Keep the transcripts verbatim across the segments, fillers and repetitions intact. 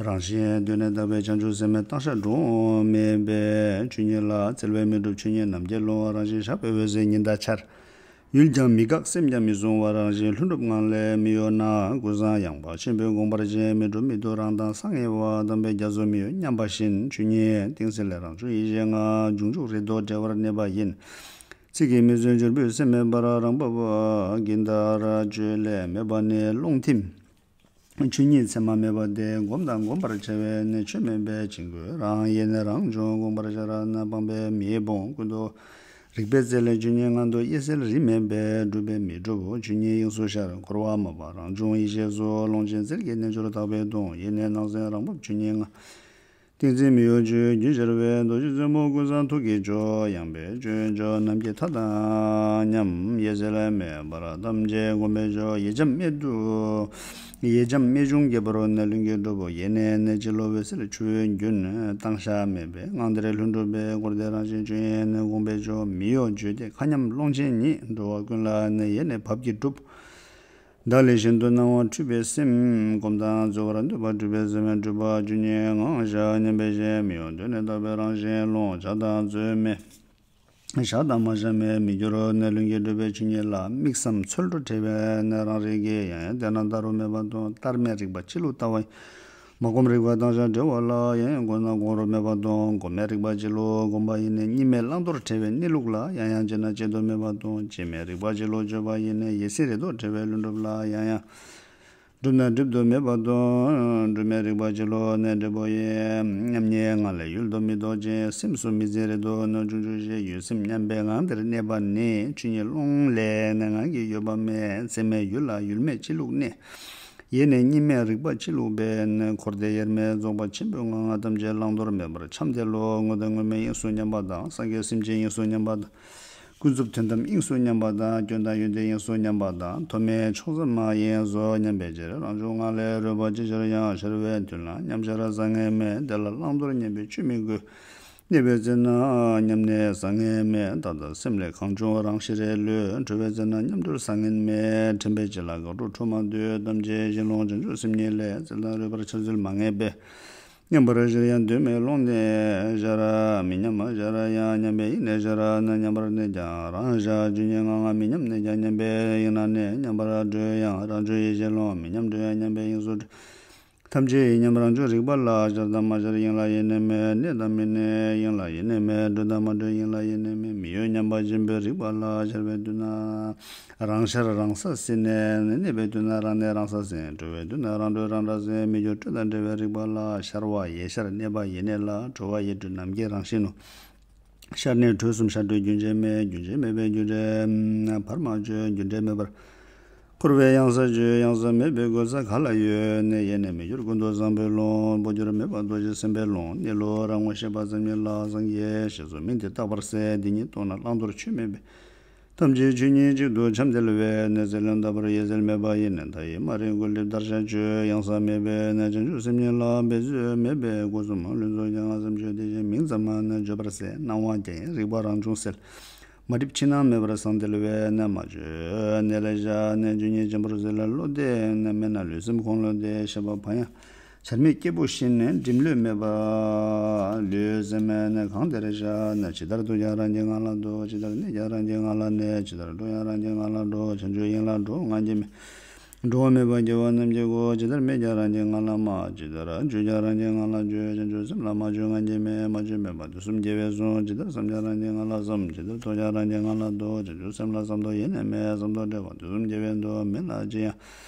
རང་བཞིན་གདོད་ནས་དག་པའི་བྱང་ཆུབ་སེམས་དཔའི་བརྟག་བཞག་འགྲོ་འོང་མེད་པའི་ཆོས་ཉིད་ལ་བཙལ་བས་མི་འགྲུབ། ཆོས་ཉིད་རྣམ་མཁྱེན་ཀློང་། རང་བཞིན་ཤར་བའི་འོད་ཟེར་ཉི་ཟླ་འཆར། ཡུལ་ཀྱང་མི་འགག་སེམས་ཀྱང་མི་གཟུང་བ། རང་བཞིན་ལྷུན་གྲུབ་ངང་ལས་མི་གཡོ་ན། ཀུན་བཟང་ཡངས་པ་ཆེན་པོས་དགོངས་པར་བྱེད། མི་འགྲུབ་མི་ཐུབ་རང་མདངས་སང་ངེ་བ། དམ་པའི་རྒྱ་མཚོ་མི་གཡོ་མཉམ་པ་བཞིན། ཆོས་ཉིད་གཏིང་ཟེར་ལས་རང་བྱུང་ཡེ་ཤེས་ལྔ། འབྱུང་འཇུག་རེ་དོགས་བྲལ་བར་གནས་པ་ཡིན། ཚིག་གིས་མི་བཟོད་འབྱོར་པའི་སེམས་མེད་པར། རང་བབས་ཀྱི་མཐར་བཅོས་ལས་མེད་པ་ནི། ཀློང་ཐིམ་ཆོས་ཉིད་མཚན་མ་མེད་པ་སྟེ། སྒོམ་དང་བསྒོམ་པར་བྱ་བས་ནི། ཆོས་མེད་པའི་བྱིང་རྒོད་རང་ཡེ་ནས། རང་བྱུང་དགོངས་པར་བྱ་ར་ན། སྤངས་པས་མི་སྤོང་ཀུན་རྟོག་རིག་པའི་རྩལ་ལས། ཆོས་ཉིད་ངང་དུ་དབྱེ་བསལ་རིས་མེད་པས། སྒྲུབ་པས་མི་འགྲུབ་ཆོས་ཉིད་དབྱིངས་སུ་ཤར། འཁོར་བ་མ་སྤངས་རང་བྱུང་ཡེ་ཤེས་སུ། ཀློང་ཆེན་རྩལ་གྱི་རྣལ་འབྱོར་དག་པས་སྟོང་། ཡེ་ནས་སྣང་སེམས་རང་བབས་ཆོས་ཉིད་ངང་། ཏིང་འཛིན་མི་གཡོ་སྤྱོད་རྒྱུན་ཤར་བའི། རྡོ་རྗེ་རྩེ་མོ་ཀུན་བཟང་ཐུགས་ཀྱི་མཆོག་ཡངས་པའི་སྤྱོད་མཆོག་རྣམས་ཀྱི་མཐའ་དང་མཉམ། དབྱེ་བསལ་མེད་པར་ཐམས་ཅད་སྒོམ་པའི་མཆོག་ཡེ་འབྱམས་རྨད་དུ། ཡེ་འབྱམས་རྨད་བྱུང་རྒྱལ་པོར་ནི། ལྷུན་གྱིས་གྲུབ་པོ་ཡེ་ནས་ནི། སྤྱི་ལོ་འོད་གསལ་ཆུ་བོའི་རྒྱུན། བཏང་བཞག་མེད་པའི་ངང་དེར་ལྷུན་གྲུབ་པའི། འཁོར་འདས་རང་བཞིན་ཆོས་དབྱིངས་ནི། དགོངས་པའི་མཆོག་མི་གཡོ་བརྗོད་བདེ་མཁའ་མཉམ་ཀློང་ཆེན་ཉིད། འགྲོ་བ་ཀུན་ལ་ནི་ཡེ་ནས་བབས་ཀྱིས་གྲུབ། བདག་ལས་གཞན་དུ་སྣང་བ་འཁྲུལ་པའི་སེམས། སྒོམ་དང་རྩོལ་བར་འདོད་པ་སྒྲུབ་པའི་སེམས། སྒྲུབ་པ་ཆོས་ཉིད་ངང་བཞག་མཉམ་པའི་ཞེན། མི་གཡོ་གདོད་ནས་དག་པའི་རང་བཞིན་ཀློང་། བྱ་དང་རྩོལ་མེད། བཞག་དང་མ་བཞག་མེད་མི་འགྱུར་ནས། ལྷུན་གྱིས་གྲུབ་པའི་ཆོས་ཉིད་ལ། དམིགས་སམ་ཚུལ་འགྲོ་བྲལ་བས་ནི་རང་རིག་གི། ཡང་ཡང་བལྟས་ན་ལྟ་རུ་མེད་པ་དང་། བལྟར་མེད་རིག་པ་སྤྱི་བླུགས་ལྟ་བ་ཡིན། མ་བསྒོམས་རིག་པ་བཏང་བཞག་བྲལ་བ་ལ། ཡང་ཡང་བསྒོམས་ན་བསྒོམ་རུ་མེད་པ་དང་། བསྒོམ་མེད་རིག་པ་སྤྱི་བླུགས་བསྒོམ་པ་ཡིན་ནི། གཉིས་མེད་བླང་དོར་བྲལ་བའི་གནས་ལུགས་ལ། ཡང་ཡང་དཔྱད་ན་དཔྱད་དུ་མེད་པ་དང་། དཔྱད་མེད་རིག་པ་སྤྱི་བླུགས་དཔྱོད་པ་ཡིན་ནི། ཡེ་སྲིད་རེ་དོགས་བྲལ་བའི་ལྷུན་གྲུབ་ལ། ཡང་ཡང་བསྒྲུབས་ན་སྒྲིབ་ཏུ་མེད་པ་དང་། སྒྲིབ་མེད་རིག་པ་སྤྱི་བླུགས་ནི། འབྲས་བུ་ཡི་མཉམ་ཉིད་ངང་ལས་ཡུལ་དུ་མི་རྟོག་ཅིང་། སེམས་སུ་མི་འཛིན་རེ་དོགས་ནི། བྱུང་བྱུང་ཞེས་ཡུལ་སེམས་མཉམ་པའི་ངང་དེར་གནས་པ་ནི། ཆོས་ཉིད་ཀློང་ལས་ནི་ངང་གིས་གཡོས་པ་མེད། མཚན་མེད་ཡུལ་ལ་ཡུལ་མེད་སྤྱི་བླུགས་གནས། ཡེ་ནས་གཉིས་མེད་རིག་པ་སྤྱི་བླུགས་པས་ནི། འཁོར་འདས་དབྱེར་མེད་རྫོགས་པ་ཆེན་པོའི་ངང་། ཐམས་ཅད་བླང་དོར་མེད་པར་འཁྱམས་དེ་ལུ། དངོས་དང་དངོས་མེད་དབྱིངས་སུ་མཉམ་པ་དང་། སངས་རྒྱས་སེམས་ཅན་དབྱིངས་སུ་མཉམ་པ་དང་། ཀུན་རྫོབ་དོན་དམ་དབྱིངས་སུ་མཉམ་པ་དང་། སྐྱོན་དང་ཡོན་ཏན་དབྱིངས་སུ་མཉམ་པ་དང་། ཐོགས་མེད་ཕྱོགས་མཚམས་མ་ཡིན་གཟོ་མཉམ་པའི་ཕྱིར། རང་བྱུང་ངང་ལས་རོལ་པ་ཅི་ཤར་ཡང་། ཤར་བའི་དུས་ན་མཉམ་ཤར་བཟང་ངན་མེད། དེ་ལ་བླང་དོར་གཉིས་པོའི་ཆོས་མི་དགོས། གནས་པའི་ཚེ་ན་མཉམ་གནས་བཟང་ངན་མེད། ད་ལྟ་སེམས་ལས་གང་བྱུང་རང་ཞི་རེ་ལུས། གྲོལ་བའི་ཚེ་ན་མཉམ་གྲོལ་བཟང་ངན་མེད། དྲན་པའི་རྗེས་ལ་འགག་འགྲོ་འཕྲོ་མ་འདུས། ཐམས་ཅད་གཞི་ཀློང་བྱང་ཆུབ་སེམས་ཉིད་ལས། བཙལ་དང་རོལ་པར་འཆར་ཚུལ་མ་ངེས་པས། མཉམ་པར་ཤར་ཡང་དོན་མེད་ཀློང་ནས་ཤར། མི་མཉམ་ཤར་ཡང་མཉམ་པའི་དབྱིངས་ནས་ཤར་ན། མཉམ་པར་གནས་ཀྱང་རང་ཤར་ཆོས་ཉིད་ངང་། མི་མཉམ་གནས་ཀྱང་མཉམ་པའི་དབྱིངས་ན་གནས། མཉམ་པར་གྲོལ་ཡང་རང་བྱུང་ཡེ་ཤེས་ཀློང་། མི་མཉམ་གྲོལ་ཡང་མཉམ་པའི་དབྱིངས་སུ་གྲོལ། ཐམས་ཅད་ཡིན་མཉམ་རང་བྱུང་རིག་པ་ལ། ཤར་དང་མ་ཤར་དབྱིངས་ལ་ཡེ་ནས་མེད། གནས་དང་མི་གནས་དབྱིངས་ལ་ཡེ་ནས་མེད། གྲོལ་དང་མ་གྲོལ་དབྱིངས་ལ་ཡེ་ནས་མེད། མི་གཡོ་མཉམ་པ་ཆེན་པོའི་རིག་པ་ལ། ཤར་བའི་དུས་ན་རང་ཤར་རང་ས་ཟིན་ནས། གནས་པའི་དུས་ན་རང་གནས་རང་ས་ཟིན། གྲོལ་བའི་དུས་ན་རང་གྲོལ་རང་སྒྲ་ཟིན། མི་འགྱུར་སྤྲོས་དང་བྲལ་བའི་རིག་པ་ལ། ཤར་བ་ཡེ་ཤར་གནས་པ་ཡེ་གནས་ལ། གྲོལ་བ་ཡེ་གྲོལ་ནམ་མཁའི་རང་བཞིན་ནོ། ཤར་གནས་གྲོལ་གསུམ་ཤར་གྲོལ་རྒྱུན་ཆད་མེད། རྒྱུན་ཆད་མེད་པའི་རྒྱུ་འབྲས་བར་མ་ཆོད། རྒྱུ་འབྲས་མེད་པར་འཁོར་བའི་གཡང་ས་ཆོད། གཡང་ས་མེད་པའི་གོལ་ས་ག་ལ་ཡོད་ནས། ཡེ་ནས་མི་འགྱུར་ཀུན་ཏུ་བཟང་པོའི་ཀློང་། འཕོ་འགྱུར་མེད་པ་རྡོ་རྗེ་སེམས་དཔའི་ཀློང་། གནས་ལུགས་རང་ངོ་ཤེས་པ་ཙམ་ཉིད་ལ། སངས་རྒྱས་ཞེས་སུ་མིང་དེ་རྟག་པར་གསལ། འདི་ཉིད་རྟོགས་ན་བླང་དོར་ཆོས་མེད་པས། ཐམས་ཅད་ཆོས་ཉིད་གཅིག་ཏུ་འཆམ་དེ་ལ་བས་ནས། རྩལ་ལམ་དག་པར་ཡེ་གསལ་མེད་པ་ཡིན། མཐའ་ཡས་མ་རིག་གོ་ལེབ་བརྡར་ཤ་ཆོད། གཡང་ས་མེད་པས་ནས་བྱང་ཆུབ་སེམས་ཉིད་ལ། འབད་རྩོལ་མེད་པས་སྒོ་གསུམ་ལྷུན་རྫོགས་ཀྱང་། སེམས་ཆོས་དེ་བཞིན་མིང་ཙམ་མ་ནས་བརྗོད་པར་གསལ། སྣང་བ་རྒྱ་ཡན་རིག་པ་རང་བྱུང་གསལ། མ་བསྒྲིབས་ཕྱི་ནང་མེད་པར་སངས་དེ་ལ་བས་ནས། མ་བཅོས་གནས་ལ་བཞག་ནས། ཆོས་ཉིད་ཆེན་པོར་གཟིགས་ལ་བློ་གཏད་ནས། མེད་ན་ལུས་སེམས་ཁོང་ལུས་ཏེ། ཤེས་པ་བག་ཡངས་བྱར་མེད་སྐྱེས་བུ་བཞིན། འགྲིམ་ལྷོད་མེད་པར་ལུས་སེམས་ནི་གང་དེར་བཞག་ནས། ཇི་ལྟར་འདུག་ཀྱང་རང་གི་ངང་ལ་འདུག་ཇི་ལྟར་གནས་ཀྱང་རང་གི་ངང་ལ་གནས། ཇི་ལྟར་འགྲོ་ཡང་རང་གི་ངང་ལ་འགྲོ། བྱང་ཆུབ་དབྱིངས་ལ་འགྲོ་ངང་གིས་མི་འགྲོ་བ་མེད་པ་སྐྱེ་བོ་རྣམས་ཀྱི་སྒོ། ཇི་ལྟར་སྨྲས་ཀྱང་རང་གི་ངང་ལ་སྨྲ། ཇི་ལྟར་བརྗོད་ཀྱང་རང་གི་ངང་ལ་བརྗོད། བྱང་ཆུབ་སེམས་ལ་མ་བཅོས་ངང་གིས་སྨྲས། མ་བཅོས་མེད་པ་དུས་གསུམ་དགེ་བས་གཟུང་། ཇི་ལྟར་བསམ་ཀྱང་རང་གི་ངང་ལ་བསམ། ཇི་ལྟར་རྟོགས་ཀྱང་རང་གི་ངང་ལ་རྟོགས། བྱང་ཆུབ་སེམས་ལ་བསམ་རྟོགས་ཡེ་ནས་མེད། བསམ་རྟོགས་བྲལ་བ་དུས་གསུམ་དགེ་བས་འདུག་མེད་ལ་ཅི་ཡང་།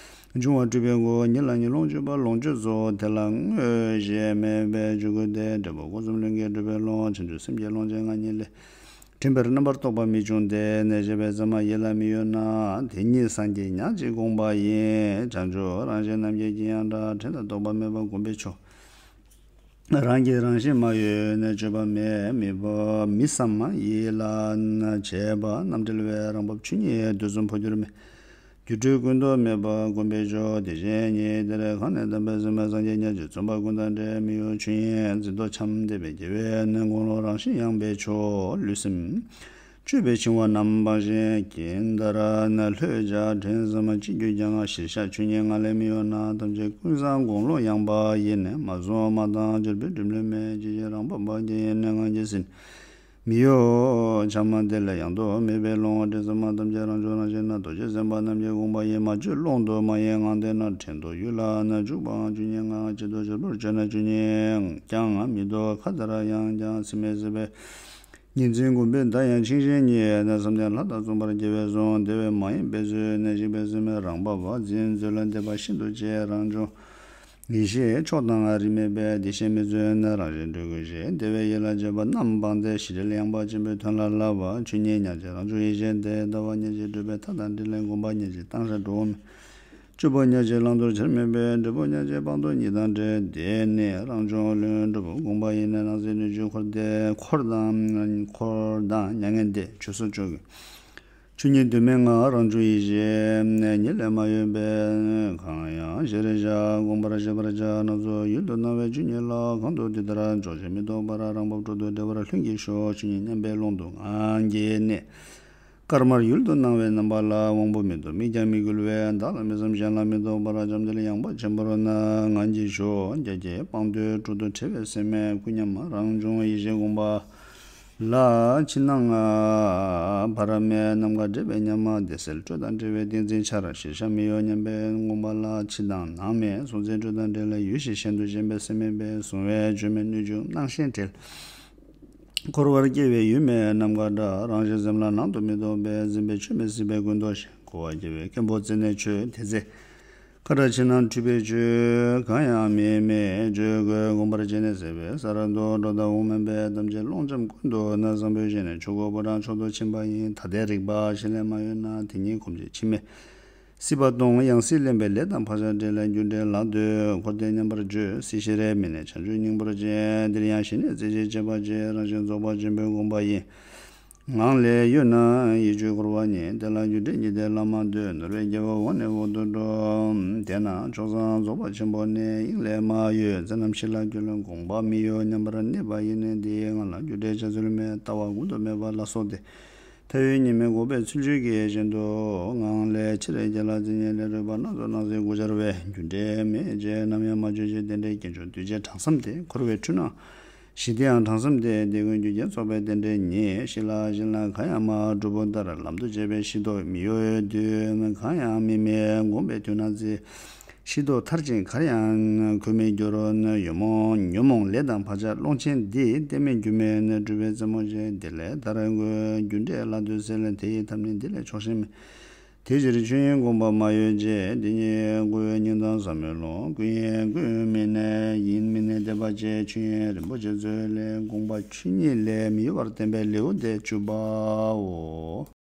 འབྱུང་བ་སྤྲུལ་པའི་སྒོ། ཉིད་ལ་ཉིད་ཀློང་བརྗོད་པ་ལོངས་སྤྱོད་རྫོགས། དེ་ལ་དངོས་གཞི་མེད་པའི་ཆོས་སྐུ་སྟེ། འབྲས་བུ་སྒོ་གསུམ་ལྷུན་གྱིས་གྲུབ་པའི་ཀློང་། བྱང་ཆུབ་སེམས་ཀྱི་ཀློང་ཆེན་ང་ཉིད་ལས། དྲན་པས་རྣམ་པར་རྟོག་པ་མི་འབྱུང་སྟེ། ནས་ཞེས་པའི་ཚད་མ་ཡིད་ལ་མི་གཡོ་ན། དེ་ཉིད་སངས་རྒྱས་ཉག་གཅིག་དགོངས་པ་ཡིན། བྱང་ཆུབ་རང་བཞིན་རྣམ་མཁྱེན་གྱི་ཡང་སྒྲ། དྲན་དང་རྟོག་པ་མེད་པ་སྒོམ་པའི་མཆོག་རང་གིས་རང་བཞིན་མ་གཡོས་ནས། བཅོས་པ་མེད་མི་འཕོ་མི་བསམ་ཡིད་ལ་བྱེད་པ། རྣམ་འགྲེལ་བས་རང་བབས་ཆོས་ཉིད་དུས་གསུམ་འཕོ་འགྱུར་མེད། སྒྱུ་འཕྲུལ་ཀུན་རྟོག་མེད་པ་སྒོམ་པའི་མཆོག་དེ་བཞིན་ཉིད་དེར་གང་ནས་བསྟན་པ་ཟིན་པ་སངས་རྒྱས་ཉག་གཅིག་བརྩོན་པ་ཀུན་དང་འབྲལ་མི་གཡོ་ཆོས་དབྱིངས་འཛིན་རྟོག་འཁྱམས་བསྡད་པའི་དགེ་བས་ནི། དགུང་ལོ་རང་བཞིན་ཡངས་པའི་མཆོག་ལུས་སེམས་ སྤྱོད་པའི་འཆིང་བ་རྣམས་སྤངས་ཤིང་། ཀྱེ་ཏཱ་ར་ན་ལྷོད་བྱ། དྲན་བསམ་ཅི་བསྐྱོད་ཀྱང་། གཞིར་བཞག་ཆོས་ཉིད་ངང་ལས་མི་གཡོ་ན། ཐམས་ཅད་ཀུན་བཟང་དགུང་ལོ་ཡངས་པ་ཡིས། མ་བཟུང་མ་བཏང་སྦྱོར་བའི་སྒྲིབ་བློ་མེད། ཇི་ཞིག་རང་བབས་པ་དེ་ཡི་གནད་ངང་ཇི་སྲིད་མི་གཡོ་བྱ། མ་དེ་ལས་ཡང་དུ་མེད་པའི་ཀློང་། དྲན་བསམ་ཐམས་ཅད་རང་བྱུང་རང་བཞིན་ན། རྡོ་རྗེ་སེམས་དཔའ་རྣམས་ཀྱི་དགོངས་པ་ཡིས། མ་བཅོས་ཀློང་དུ་མ་ཡལ་ངང་བསྡད་ན། བྲན་དུ་ཡུལ་ལ་ན་འཇུག་པའང་ཆོས་ཉིད་ངང་། གཅིག་ཏུ་སྦྱོར་བར་བྱས་ན་ཆོས་ཉིད་ཀྱང་མི་རྟོག། མཁའ་ལྟར་ཡངས་ཀྱང་ཚད་མེད་སྲིད་པའི། ཉིན་མཚན་དགུན་དཔལ་ཟླ་ཡང་ཆིངས་ཤིག་ཉིད། ན་བསམ་གཏན་ལྷ་དང་མཚུངས་པར་རྒྱལ་བས་གསུངས། དེ་བས་མ་ཡེངས་པའི་ཚུལ་ནས་གཤེགས་པའི་སེམས། རང་བབས་པ་འཛིན་མཛོད་ལ་འདེབས་པ་ཤིན་ཏུ་གཅེས། རང་བྱུང་ཡེ་ཤེས་མཆོག་དང་རིས་མེད་པས། དེ་ཤེས་མི་བཟོད་ན་རང་བཞིན་སྤྲུལ་སྐུའི་གཞི། དེ་བས་ཡིད་ལ་བྱེད་པ་རྣམས་སྤངས་ཏེ། ཞི་བྲལ་ཡངས་པ་ཆེན་པོའི་དོན་ལ་བསླབ་པ། ཆོས་ཉིད་ཉག་གཅིག་རང་བྱུང་ཡེ་ཤེས་དེ། ལྟ་བ་ཉག་གཅིག་སྤྲུལ་པའི་མཐའ་དང་བྲལ་ལས། དགོངས་པ་ཉག་གཅིག་བཏང་ས་འགྲོ་བ་མེད། སྤྱོད་པ་ཉག་གཅིག་བླང་དོར་བྱར་མེད་པས། འབྲས་བུ་ཉག་གཅིག་སྤངས་རྟོགས་གཉིས་དང་བྲལ། དེ་ནི་རང་བྱུང་ལྷུན་གྲུབ་དགོངས་པ་ཡིན། སྣང་སྲིད་སྣོད་བཅུད་འཁོར་འདས་འཁོར་དང་འཁོར་དང་མྱ་ངན་འདས། ཆོས་སོ་ཅོག་གི་ཆོས་ཉིད་གདོད་མའི་ངང་། རང་བྱུང་ཡེ་ཤེས་ཉིད་ལས་མ་གཡོས་པས། གང་ཡང་གཞིར་བཞག་བསྒོམ་པར་བྱེད་པར་བྱ། སྣ་ཚོགས་ཡུལ་དུ་སྣང་བའི་ཆོས་ཉིད་ལ། གང་དུ་དེ་ལྟར་འཇོག་བྱེད་མི་རྟོག་པར། རང་བབས་སྤྲོ་བསྡུ་བདེ་བར་ལྷུན་གྱིས་ཞོག་ཆོས་ཉིད་མཉམ་པའི་ཀློང་དུ་ངང་གིས་གནས། དཀར་དམར་ཡུལ་དུ་སྣང་བའི་རྣམ་པ་ལ། དབང་པོ་མིག་ཏུ་དམིགས་ཀྱང་མི་འགུལ་བས། བདག་ལ་མི་བསམ་གཞན་ལ་མི་རྟོག་པར། བྱམས་བརྩེ་ཡངས་པ་ཆེན་པོར་སྣང་ངང་གིས་ཞོག་རྒྱ་སྐྱེད་སྤངས་བསྟོད་སྤྲོ་བསྡུ་བྲལ་བའི་སེམས། ཀུན་མཉམ་རང་བྱུང་ཡེ་ཤེས་དགོངས་པ་ལ། ཕྱི་ནང་བར་མེད་ནམ་མཁའ་འདྲེས་པའི་ཉམས། བདེ་གསལ་སྤྲོས་དང་བྲལ་བའི་ཏིང་འཛིན་འཆར། གཞིར་བཞག་མི་གཡོ་མཉམ་པའི་དགོངས་པ་ལ། ཕྱི་དང་ནང་མེད་གཟུང་འཛིན་སྤྲོས་དང་བྲལ། ཡུལ་ཤེས་གཞན་དུ་ཞེན་པའི་སེམས་མེད་པས། གཟུང་བས་བརྗོད་མེད་སྣོད་བཅུད་སྣང་ཞེན་བྲལ། འཁོར་བར་སྐྱེ་བའི་ཡུལ་མེད་ནམ་མཁའ་འདྲ། རང་བཞིན་སེམས་ལ་སྣང་དུ་མི་རྟོག་པས། འཛིན་པའི་ཆོས་མེད་སྲིད་པའི་ཀུན་རྟོག་ཞེན། འཁོར་བར་སྐྱེ་བའི་སྐྱེན་པོ་རྩད་ནས་ཆོད། དེ་ཚེ་མཁའ་འགྲོ་ཕྱི་ནང་འཁྲུལ་པའི་ཆོས། གང་ཡང་མེད་མེད་བརྗོད་དགོས། བསྒོམ་པར་བྱས་ནས་ཟད་པའི་ས་ར་དོ། སྒྲོ་བཏགས་འོག་མིན་པའི་ཐམས་ཅད་ཀློང་འབྱམས་ཀུན་ཏུ་སྣང་། བཟང་པོའི་ཞལ་ནས་ཆོས་གོས་ཕོ་བྲང་མཆོག་ཏུ་ཕྱིན་པ་ཡིན། ཐ་དད་རིག་པ་གཞན་ལས་མ་གཡོས་ན། དེ་ཉིད་གོམས་བྱེད་འཆི་མེད་སྲིད་པ་སྟོང་། ཡང་སྲིད་ལེན་པའི་ལས་དང་བག་ཆགས་བྲལ། རྒྱུ་འབྲས་ལ་ལྟོས་འཁོར་འདས་མཉམ་པར་བརྗོད། སྲིད་ཞི་བའི་མི་གནས་བྱང་ཆུབ་སྙིང་པོར་བྱེད། འདིར་ཡང་ཞི་གནས་རྩེ་གཅིག་བྱེད་པར་བྱེད། རང་བཞིན་རྫོགས་པ་ཆེན་པོའི་དགོངས་པ་ཡིས། ངང་ལས་གཡོས་ན་ཡིད་དཔྱོད་འཁོར་བ་ཉིད། དེ་ལ་རྒྱུ་འབྲས་གཉིས་ཏེ་བླ་མ་འདོད། ནོར་བའི་རྒྱལ་པོ་འོག་ནས་འོག་ཏུ་འགྲོ། དེས་ན་མཆོག་གསུམ་རྫོགས་པ་ཆེན་པོ་ནི། དབྱིངས་ལས་མ་གཡོས་ཚེ་རྣམས་ཞི་ལ་སྐྱོལ། དགོངས་པ་མི་གཡོ་མཉམ་པར་གནས་པ་ཡིས། དེའི་ངང་ལ་རྒྱུ་འབྲས་བྱ་རྩོལ་མེད། ལྟ་བ་ཀུན་ཏུ་མེད་པ་ལ་སོགས་ཏེ། མཐའ་ཡས་གཉིས་མེད་འགོག་པའི་ཚུལ་བཅུ་གིས། གཞན་དུ་ངང་ལས་ཕྱིར་རྒྱལ་ལ་རྩེ་གཉིས་ལས་གྲོལ་བ། སྣ་ཚོགས་སྣང་སྲིད་དགུ་སྦྱར་བས། རྒྱུ་འབྲས་མེད་ཅེས་ནམ་ཡང་མ་བརྗོད་ཅིག་དེ་འདྲའི་དཀོན་མཆོག་གདུལ་བྱའི་དྲང་སེམས་དེ། འཁོར་བའི་འཁྲུལ་སྣང་ཞི་བདེའང་དྲང་སེམས་དེ། དེ་ཀུན་རྒྱུ་རྐྱེན་ཚོགས་པའི་རྟེན་འབྲེལ་ཉིད། ཞི་ལ་ཞི་ལ་གང་ཡང་མ་སྒྲུབ་པོ་ལྟར། ལམ་དུ་བྱེད་པའི་ཤེས་རྟོགས་མི་གཡོ་དུས། གང་ཡང་མི་མེད་བསྒོམས་པའི་དུས་ན་རྩེ། ཤེས་རྟོགས་མཐར་ཕྱིན་གར་ཡང་འཁོད་མི་འགྱུར། ཉོན་མོངས་ཉོན་མོངས་ལས་དང་བག་ཆགས་ཀློང་ཆེན་འདི། གཏན་མེད་རྒྱུ་མེད་ནི་སྒྲུབ་པའི་རྩེ་མོ་ཆེ། དེ་ལས་ཐར་དགོས་རྒྱུ་འབྲས་ལ་ལྟོས་ཟེར། དེ་ཡི་ཐབས་ནི་འདི་ལས་ཆོག་ཤེས་མེད། དེ་ཕྱིར་ཆོས་དབྱིངས་བསྒོམ་པ་མ་གཡོས་བྱས། དེ་ཉིད་སྐུ་ཡི་སྙིང་དང་ཟབ་མོའི་ཀློང་། ཀུན་ཡིན་ཀུན་མིན་ཡིན་མིན་བསྟན་པ་བཅས། ཆོས་དབྱིངས་རིན་པོ་ཆེ་མཛོད་ལས་དགོངས་པ་ཆོས་ཉིད་ལས་མི་གཡོ་བར་བསྟན་པའི་ལེའུ་སྟེ་བཅུ་པའོ།